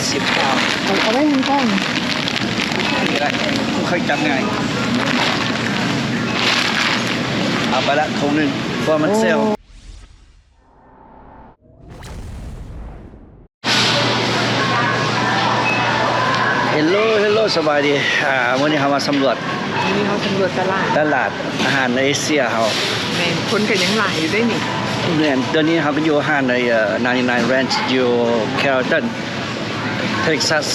ສິບ ເອົາ ເອົາໄວ້ຫັ້ນກ່ອນ ນີ້ລະ ຄ່ອຍຈັບງ່າຍ. ເອົາໄປລະ ຖົງໜຶ່ງ ເພາະວ່າມັນແຊວ. ເຮລໂລ ເຮລໂລ ສະບາຍດີ. ອ່າ ມື້ນີ້ເຮົາມາສຳຫຼວດ ມື້ນີ້ເຮົາສຳຫຼວດຕະຫຼາດ ຕະຫຼາດອາຫານເອເຊຍເຮົາ. ແມ່ນ ຄົນກໍຍັງຫຼາຍຢູ່ເດ້ນີ້. ແມ່ນ ດຽວນີ້ເຮົາກໍຢູ່ຮ້ານ ເອີ ninety-nine Ranch ຢູ່ Carrollton Texas.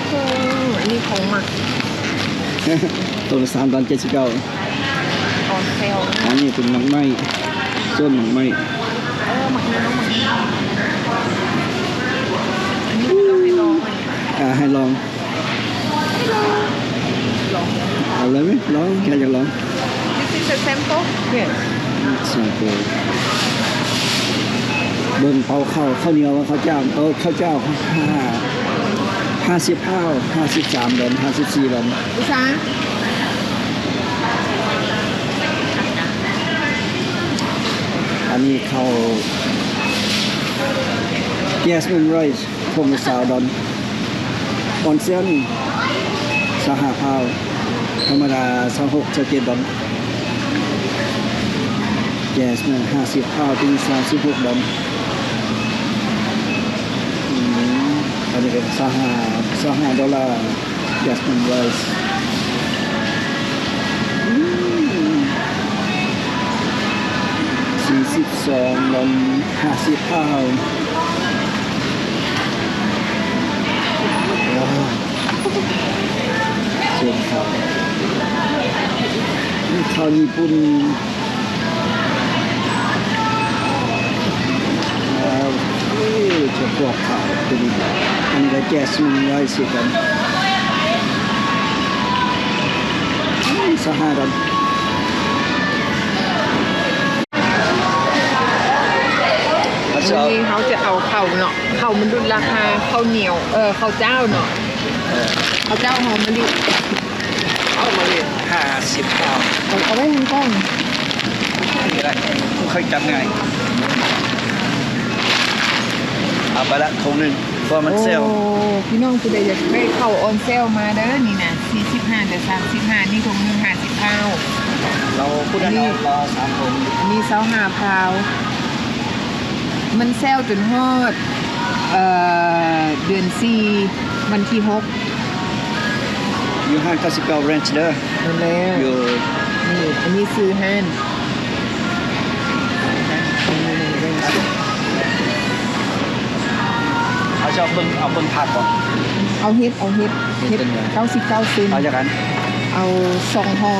ໂອ້ ອັນນີ້ຂອງໝັກ ໂຕລະສາມດອນເຈັດສິບເກົ້າ. ອອນເຊວ ອັນນີ້ເປັນໝາກໄມ້ ຕົ້ນໝາກໄມ້. ເອີ ໝາກນາວ ໝາກນາວ ອັນນີ້ເຮົາໃຫ້ລອງ ອ່າ ໃຫ້ລອງ. ເອົາເລີຍ ລອງ ໃຜຢາກລອງ? This is a sample. Yes. Sample. ເບິ່ງເອົາເຂົ້າ ເຂົ້າໜຽວ ເຂົ້າຈ້າວ ເອົາເຂົ້າຈ້າວ ຫ້າ ຫ້າສິບພາວ ຫ້າສິບສາມດອນ ຫ້າສິບສີ່ດອນ. ອຸສາ ອັນນີ້ເຂົ້າ Jasmine rice. ຖົງລະຊາວດອນ. ອອນເຊວນີ້ຊາວຫ້າພາວ, ທຳມະດາຊາວຫົກ ຊາວເຈັດດອນ, ແຈສມີນຫ້າສິບພາວ ເປັນຊາວສິບຫົກດອນ. ອືມ ອັນນີ້ກໍຊາວຫ້າ ຊາວຫ້າໂດລາ. Jasmine rice. ອືມ ສີ່ສິບສອງດອນ ຫ້າສິບພາວ. ວ້າວ ເຊີນເຂົ້າ ເຂົ້າຍີ່ປຸ່ນ. ເອີ ຈະພວກເຂົາຕົວນີ້ ອັນນີ້ກໍແຈສມິນໄວ້ຊິກັນ ອືມ ຊາວຫ້າດອນ. ມື້ນີ້ເຮົາຈະເອົາເຂົ້າເນາະ ເຂົ້າມັນຫຼຸດລາຄາ ເຂົ້າໜຽວ ເອີ ເຂົ້າຈ້າວເນາະ ເອີ ເຂົ້າຈ້າວຫອມມະລິ. ເອົາມາເລີຍ ຫ້າສິບບາດ ເອົາ ເອົາໄວ້ຫັ້ນກ່ອນ ນີ້ລະ ຄ່ອຍຈັບງ່າຍ ເອົາໄປລະ ຖົງໜຶ່ງ ເພາະວ່າມັນແຊວ. ໂອ້ ພີ່ນ້ອງຜູ້ໃດຢາກໄດ້ເຂົ້າອອນແຊວມາເດີ ນີ້ນະ ສີ່ສິບຫ້າ ເຫຼືອ ສາມສິບຫ້າ ນີ້ຖົງໜຶ່ງ ຫ້າສິບພາວ ລາວຜູ້ໃດເອົາ ລາວສາມຖົງ ອັນນີ້ຊາວຫ້າພາວ. ມັນແຊວຈົນຮອດ ເອີ ເດືອນສີ່ ວັນທີຫົກ ຢູ່ຮ້ານເກົ້າສິບເກົ້າ Ranch ເດີ ນັ້ນແຫຼະ ຢູ່ ນີ້ ອັນນີ້ຊື່ຮ້ານ ເອົາ ເຈົ້າເບິ່ງ ເອົາເບິ່ງຜັກບໍ່? ເອົາເຫັດ ເອົາເຫັດ ເຫັດເກົ້າສິບເກົ້າເຊັນ ເອົາຈັກອັນ? ເອົາສອງຫໍ່.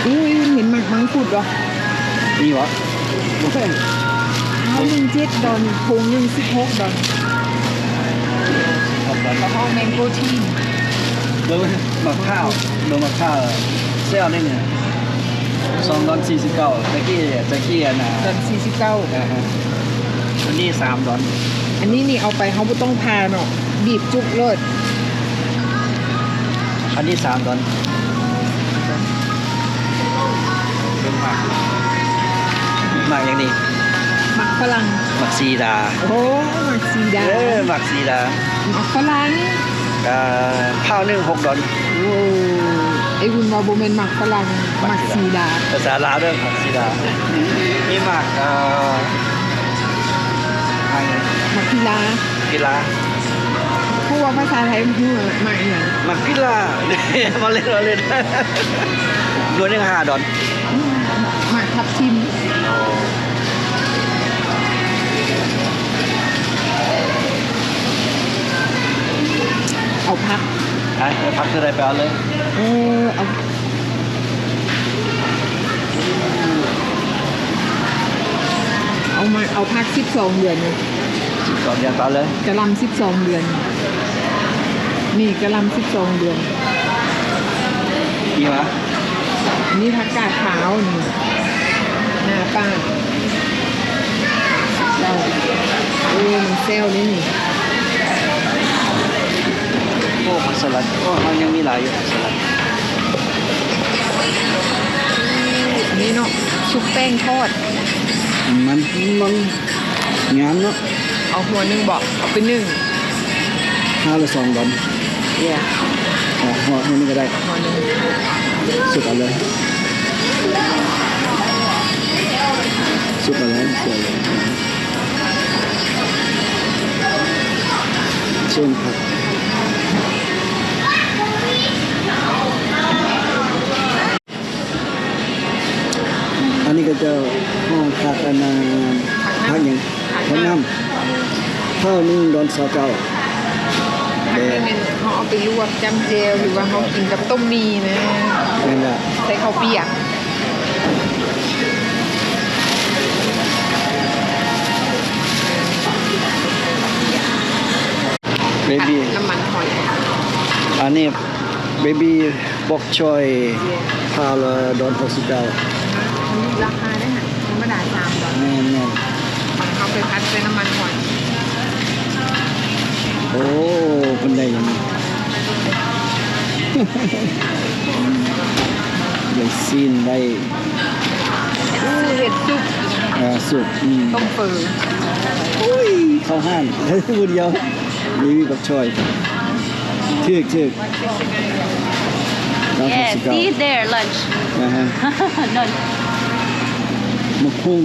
ອຸ້ຍ ເຫັນໝາກມັງຄຸດບໍ່? ມີບໍ່? ເອົາ ໜຶ່ງເຈັດດອນ ຖົງໜຶ່ງ ສິບຫົກດອນ ເຂົາເອີ້ນ mango tea. ເບິ່ງໝາກພ້າວ ເບິ່ງໝາກພ້າວ ແຊວນີ້ ສອງດອນສີ່ສິບເກົ້າ ຕະກີ້ ຕະກີ້ອັນນ່າ ດອນສີ່ສິບເກົ້າ ອ່າຮະ ອັນນີ້ສາມດອນ. ອັນນີ້ນີ້ເອົາໄປເຮົາບໍ່ຕ້ອງຜ່າເນາະ ບີບຈຸກໂລດ. ອັນນີ້ສາມດອນ. ເບິ່ງໝາກ ໝາກຫຍັງນີ້? ໝາກຝຣັ່ງ ໝາກສີດາ. ໂອ້ ໝາກສີດາ ເອີ ໝາກສີດາ ໝາກຝຣັ່ງ ອ່າ ພາວໜຶ່ງ ຫົກດອນ. ໂອ້ ໄອ້ບຸນວ່າບໍ່ແມ່ນໝາກຝຣັ່ງ ໝາກສີດາ ພາສາລາວເດີ ໝາກສີດາ. ມີໝາກ ເອີ ໝາກ ໝາກພິລາ ພິລາ ຮູ້ວ່າພາສາໄທມັນຄືໝາກອີ່ຫຍັງ? ໝາກພິລາ ບໍ່ເຫຼັ້ນ ບໍ່ເຫຼັ້ນ ດວນໜຶ່ງຫ້າດອນ. ໝາກທັບທິມ. ເອົາຜັກ ອ່ະ ເອົາຜັກເທົ່າໃດໄປເອົາເລີຍ. ເອີ ເອົາ ເອົາມາ ເອົາຜັກສິບສອງເດືອນ ສິບສອງເດືອນ ເອົາເລີຍ ກະຫຼ່ຳສິບສອງເດືອນ ນີ້ກະຫຼ່ຳສິບສອງເດືອນ. ມີຫວາ? ມີຜັກກາດຂາວນີ້ ໜ້າປາກ ເຈົ້າ ແລ້ວນີ້ ໂອ້ ຜັກສະຫຼັດ ໂອ້ ເຮົາຍັງມີຫຼາຍຢູ່ ຜັກສະຫຼັດ. ອັນນີ້ເນາະ ຊຸບແປ້ງທອດ ມັນ ມັນງາມເນາະ. ເອົາຫົວໜຶ່ງບໍ? ເອົາໄປໜຶ່ງ ຫ້າລະສອງດອນ. Yeah. ເອົາຫົວໜຶ່ງກໍໄດ້ ຫົວໜຶ່ງ ສຸກເອົາເລີຍ ສຸກເອົາເລີຍ ສຸກເອົາເລີຍ. ເຊີນຄັບ. ອັນນີ້ເຂົາເຈົ້າຮ້ອງຜັກອັນນາ ຜັກຫຍັງ? ຜັກນ້ຳ ພັກໜຶ່ງດອນຊາວເກົ້າ. ແບບ ເຮົາເອົາໄປລວກຈ້ຳແຈ່ວ ຫຼືວ່າເຮົາກິນກັບຕົ້ມໝີ່ນະ. ແມ່ນລະ ໃສ່ເຂົ້າປຽກ. ເບບີ ນ້ຳມັນຫອຍ ອັນນີ້ເບບີ ບົກຊອຍ ພາລະດອນຫົກສິບເກົ້າ. ລາຄາໄດ້ຫັ້ນ ທຳມະດາສາມດອນ. ແມ່ນໆ ເຮົາໄປຜັດໃສ່ນ້ຳມັນຫອຍ. ໂອ້ ເພິ່ນໄດ້ຫຍັງນີ້? ໄດ້ຊີ້ນ ໄດ້ ເຮັດຊຸບ ເອີ ຊຸບ ອືມ ຕົ້ມເຝີ. ໂອ້ຍ ເຂົ້າຮ້ານຜູ້ດຽວ ມີບັກຊອຍ. ຖືກ ຖືກ. Yeah, see there, lunch. ອາຮະ ນອນ ໝາກຫຸ່ງ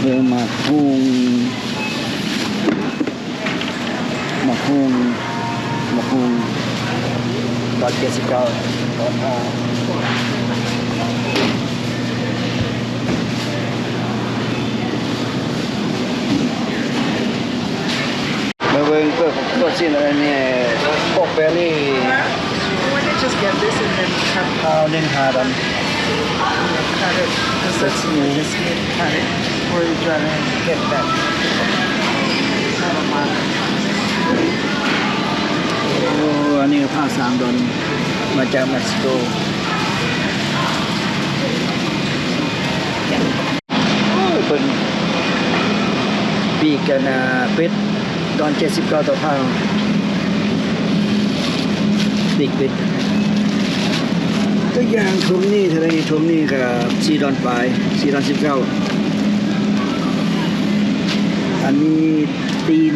ເອີ ໝາກຫຸ່ງ ໝາກຫຸ່ງ ໝາກຫຸ່ງ ດອນເຈັດສິບເກົ້າ ດອນຫ້າ. ມາເບິ່ງເປີດ ເປີດຊີ້ນອັນນີ້ ພວກແບຣີ Why don't you just get this and then cut ເອົາໜຶ່ງຫ້າດອນ cut it, ເປີດຊີ້ນ cut it, or you try to get that. ໂອ້ ອັນນີ້ກໍພາສາມດອນ ມາຈາກເມັກຊິໂກ. ໂອ້ຍ ເພິ່ນປີກອັນນາ ເປັດ ດອນເຈັດສິບເກົ້າຕໍ່ພາ ປີກເປັດ. ຕົວຢ່າງຖົງນີ້ເທົ່າໃດ? ຖົງນີ້ກໍສີ່ດອນປາຍ ສີ່ດອນສິບເກົ້າ. ອັນນີ້ຕີນ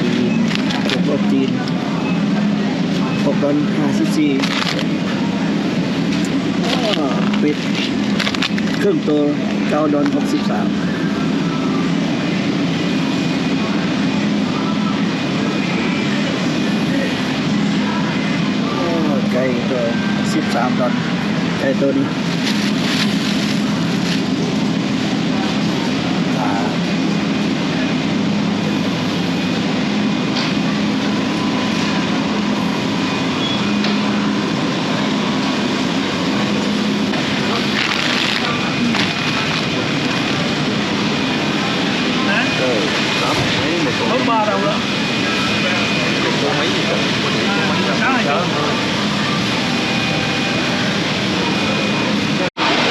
ຕີນ ເປັນພວກຕີນ ຫົກດອນຫ້າສິບສີ່. ເປັດເຄິ່ງໂຕ ເກົ້າດອນຫົກສິບສາມ. ໂອ້ ໄກ່ໂຕສິບສາມດອນ ໄກ່ໂຕນີ້.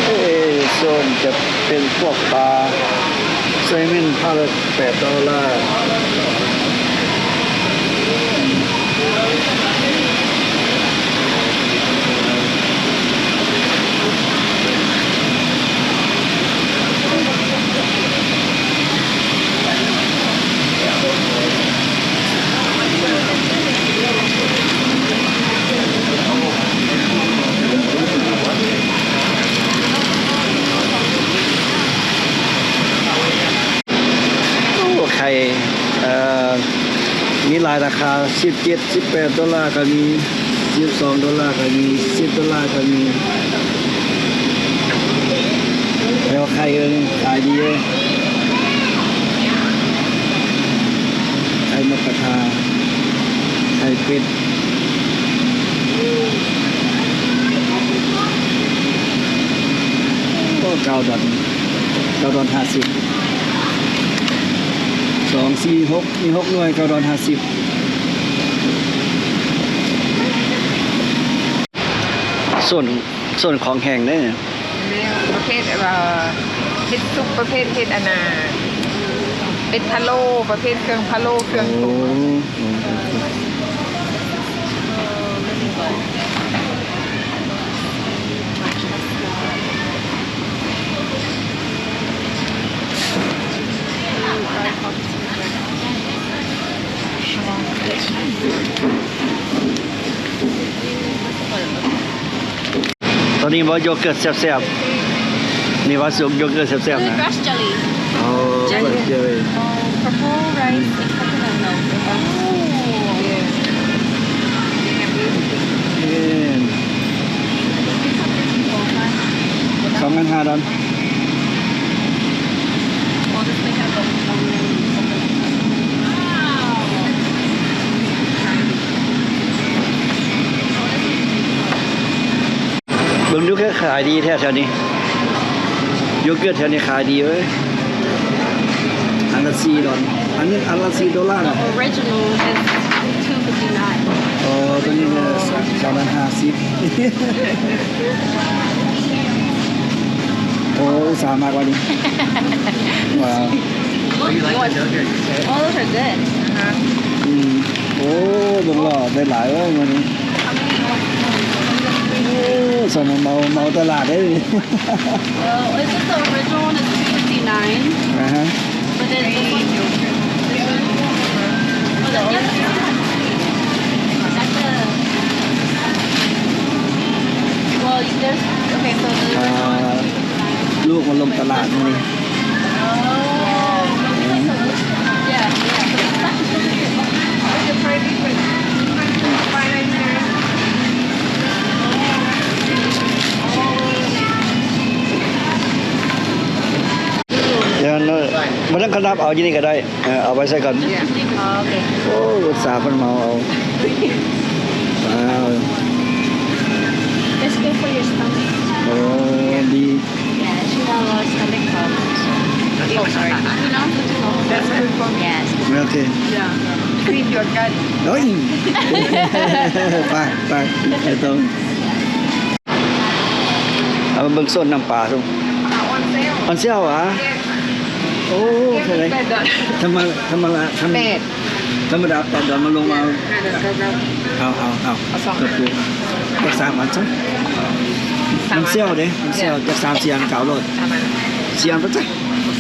ເອ ໂຊນຈະເປັນພວກປາ ໄຊເມັນ ພາລະແປດໂດລາ. ໂອ້ ໄຂ່ ເອີ ມີຫຼາຍລາຄາ ສິບເຈັດ ສິບແປດໂດລາກໍມີ ສິບສອງໂດລາກໍມີ ສິບໂດລາກໍມີ. ແລ້ວໄຂ່ເອີງຂາຍດີເອີງ ໄຂ່ນົກກະທາ ໄຂ່ເປັດ. ໂອ້ ເກົ້າດອນ ເກົ້າດອນຫ້າສິບ ສອງ ສີ່ ຫົກ ມີຫົກໜ່ວຍ ເກົ້າດອນຫ້າສິບ. ໂຊນ ໂຊນຂອງແຫ້ງເດ້ ແມ່ນປະເພດ ເອີ ເຮັດຊຸບປະເພດເຮັດອັນນ່າ ເປັດພະໂລ້ ປະເພດເຄື່ອງພະໂລ້ ເຄື່ອງປຸງ. ໂອ້ ໂຕນີ້ບໍ່ ໂຢເກີດແຊບໆ ນີ້ວ່າຊຸບໂຢເກີດແຊບໆ ນະ. Grass jelly. ໂອ້ jelly. Grass jelly. Purple rice and coconut milk. ໂອ້ ສອງພັນຫ້າດອນ. ເບິ່ງດູ ຄືຂາຍດີແທ້ແຖວນີ້ ໂຢເກີດແຖວນີ້ຂາຍດີເວີຍ. ອັນລະສີ່ດອນ ອັນນີ້ອັນລະສີ່ໂດລາເນາະ. The original is two fifty-nine. ໂອ້ ໂຕນີ້ກໍສອງພັນຫ້າສິບ. ໂອ້ ອຸດສ່າມັກວ່ານີ້. ວ້າວ. Oh, those are good. ອືມ ໂອ້ ເບິ່ງຫຼໍ່ໄດ້ຫຼາຍເວີຍມື້ນີ້. ໂອ້ ສຳເໝົາ ເໝົາຕະຫຼາດເດ້. Well, it's just the original one is two fifty-nine. ອາຮະ. But then this one, this one, oh, the, yeah, that's the, well, there's, okay, so the original one is two fifty-nine. ລູກມາລົງຕະຫຼາດມື້ນີ້. ດຽວເນາະ ບໍ່ຕ້ອງຂະໜັບ ເອົາຢູ່ນີ້ກໍໄດ້. ເອີ ເອົາໄວ້ໃສ່ກ່ອນ. ໂອ້ ອຸດສ່າເພິ່ນເໝົາເອົາ. ວ້າວ. It's good for your stomach. ໂອ້ ດີ. Yeah, she has a lot of stomach problems. Oh, sorry. That's good for me. Yes. Okay. Yeah. Clean your gut. ໂອ້ຍ ໄປ ໄປ ໄປຕໍ່. ເອົາມາເບິ່ງໂຊນນ້ຳປາ ອອນເຊວ ອອນເຊວຫວາ? ໂອ້ ເທົ່າໃດ? ທຳມະ ທຳມະດາ ທຳມະດາແປດດອນ ມາລົງມາ ຫ້າດອນ. ເອົາ ເອົາ ເອົາ ເອົາສອງ ຈັກສາມອັນຊະ. ອອນເຊວເດ້ ອອນເຊວ ຈັກສາມສີ່ອັນ ເອົາໂລດ ສີ່ອັນໄປຊະ.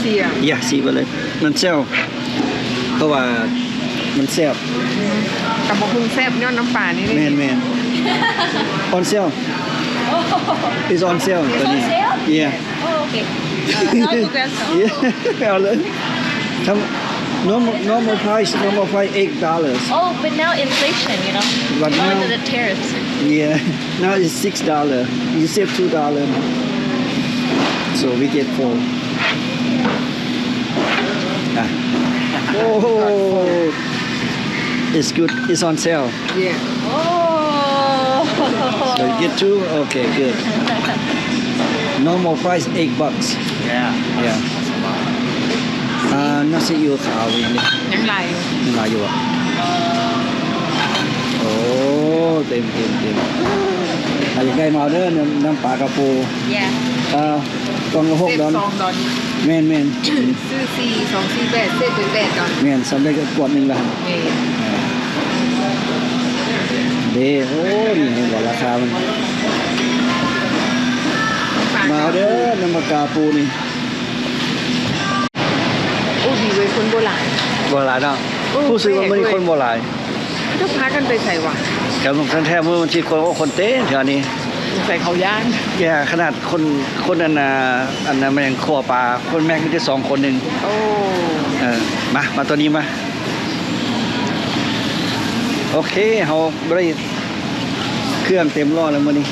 ສີ່ອັນ ເຢ ສີ່ໄປເລີຍ ອອນເຊວ. ເພາະວ່າມັນແຊບ. ຕຳບັກຫຸ່ງແຊບຍ້ອນນ້ຳປານີ້ເດ້. ແມ່ນໆ. On sale. It's on sale ໂຕນີ້. Yeah. Oh, okay. Uh, I'll do that. Yeah. ເອົາເລີຍ. Normal, normal price, normal price eight dollars. Oh, but now inflation, you know. But now, because of the tariffs. Yeah. Now it's six dollar. You save two dollar. So we get four. Ah. Oh, it's good. It's on sale. Yeah. Oh. So you get two? Okay, good. Normal price eight bucks. Yeah. Yeah. ອ່າ ໜ້າຊິອິ້ວຂາວອີກນີ້ ຍັງຫຼາຍຢູ່ ຍັງຫຼາຍຢູ່. ໂອ້ ເຕັມໆ ໃຜຢາກໄດ້ມາເດີ ນ້ຳ ນ້ຳປາກະໂປ. Yeah. ອ່າ ກ່ອງລະຫົກດອນ ສິບສອງດອນ. ແມ່ນໆ. ຊື້ສີ່ ສອງສີ່ແປດ ເສດເປັນແປດດອນ. ແມ່ນ ສຳເລັດກະກວດໜຶ່ງລະ. ແມ່ນ. ເດ້ ໂອ້ ນີ້ເຫັນບໍ່ລາຄາມັນ. ມາເດີ ນ້ຳປາກະໂປນີ້. ໂອ້ ດີເວີຍ ຄົນບໍ່ຫຼາຍ ບໍ່ຫຼາຍເນາະ. ເອີ ຮູ້ສຶກວ່າມື້ນີ້ຄົນບໍ່ຫຼາຍ. ເຈົ້າພາກັນໄປໃສຫວາ? ແຖວນັ້ນແທ້ ມື້ວັນທີຄົນ ໂອ້ ຄົນເຕັມແຖວນີ້. ສົງໄສເຂົາຢ້ານ. ແກຂະໜາດຄົນ ຄົນອັນນ່າ ອັນນ່າ ແມ່ງຄົວປາ ຄົນແມັກມີແຕ່ສອງຄົນໜຶ່ງ. ໂອ້ ເອີ ມາ ມາໂຕນີ້ມາ. ໂອເຄ ເຮົາບໍ່ໄດ້ ເຄື່ອງເຕັມລໍ້ແລ້ວມື້ນີ້.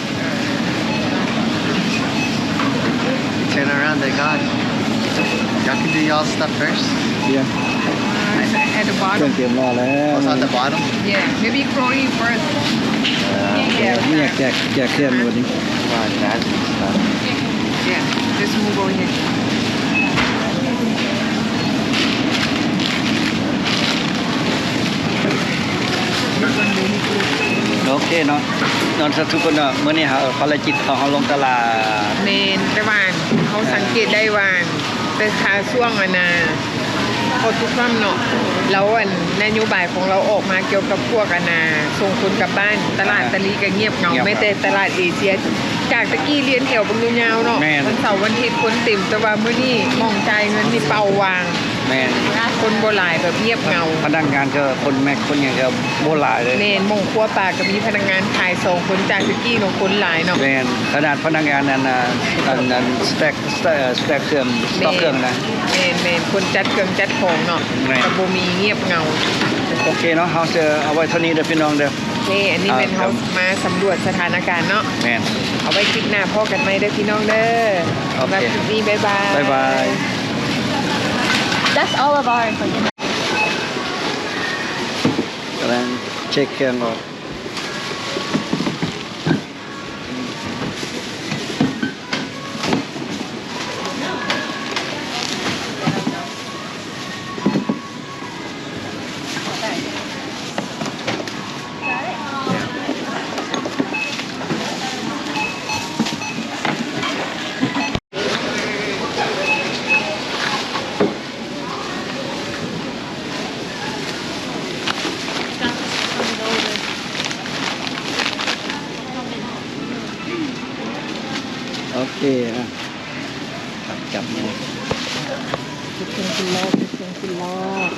Turn around, they gone. Y'all can do y'all stuff first. Yeah. At the ເຄື່ອງ bottom. ເຕັມລໍ້ແລ້ວ. Oh, it's at the bottom? Yeah. Maybe Chloe first. ແຈກ ແຈກ ແຈກເຄື່ອງມື້ນີ້. Come on, Jasmine stuff. Yeah. Just move over here. ໂອເຄເນາະ ເນາະ ທຸກຄົນເນາະ ມື້ນີ້ເຮົາ ພາລະກິດຂອງເຮົາລົງຕະຫຼາດ. ແມ່ນ ແຕ່ວ່າເຮົາສັງເກດໄດ້ວ່າ ແຕ່ຖ້າຊ່ວງອັນນ່າ ເພາະທຸກຄັ້ງເນາະ ແລ້ວອັນນະໂຍບາຍຂອງລາວອອກມາກ່ຽວກັບພວກອັນນ່າ ສົ່ງຄົນກັບບ້ານ ຕະຫຼາດ ອ່າ ຕະຫຼີກະງຽບເຫງົາ ງຽບ ແມ້ແຕ່ຕະຫຼາດເອເຊຍ ຈາກແຕ່ກີ້ລຽນແຖວບັກຍາວໆເນາະ ແມ່ນ ວັນເສົາວັນອາທິດຄົນເຕັມ ແຕ່ວ່າມື້ນີ້ໝ່ອງຈ່າຍເງິນນີ້ເປົ່າວ່າງ ແມ່ນ ຄົນບໍ່ຫຼາຍ ແບບງຽບເຫງົາ ພະນັກງານກໍ ຄົນແມັກຄົນຫຍັງກໍບໍ່ຫຼາຍເລີຍ ແມ່ນ ໝ່ອງຄົວປາກໍມີພະນັກງານຂາຍສອງຄົນ ຈາກແຕ່ກີ້ເນາະ ຄົນຫຼາຍເນາະ ແມ່ນ ຂະໜາດພະນັກງານອັນນ່າ ອັນ ອັນສະແຕັກ ສະແຕັກ ສະແຕັກເຄື່ອງ ສະຕັອກເຄື່ອງນະ ແມ່ນ ແມ່ນ ຄົນຈັດເຄື່ອງຈັດຂອງເນາະ ແມ່ນ ກໍບໍ່ມີ ງຽບເຫງົາ ໂອເຄເນາະ ເຮົາຈະເອົາໄວ້ເທົ່ານີ້ເດີພີ່ນ້ອງເດີ ເອີ ອັນນີ້ແມ່ນເຮົາມາສຳຫຼວດສະຖານະການເນາະ ແມ່ນ ເອົາໄວ້ຄລິບໜ້າພໍ້ກັນໃໝ່ເດີພີ່ນ້ອງເດີ ໂອເຄ ສຳລັບຄລິບນີ້ ບາຍບາຍ ບາຍບາຍ That's all of ours. ກຳລັງເຊັກເຄື່ອງອອກ. Okay, ah. Tap, tap mo. Thank you, Lord. Thank you, Lord.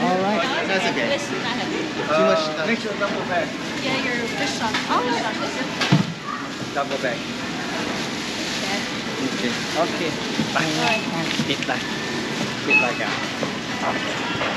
All right. That's okay. Too much stuff. Make sure double bag. Yeah, your fish sauce. Oh, fish sauce. Double bag. Okay. Okay. Bye. Bye. ປິດລະ ປິດລະກະ.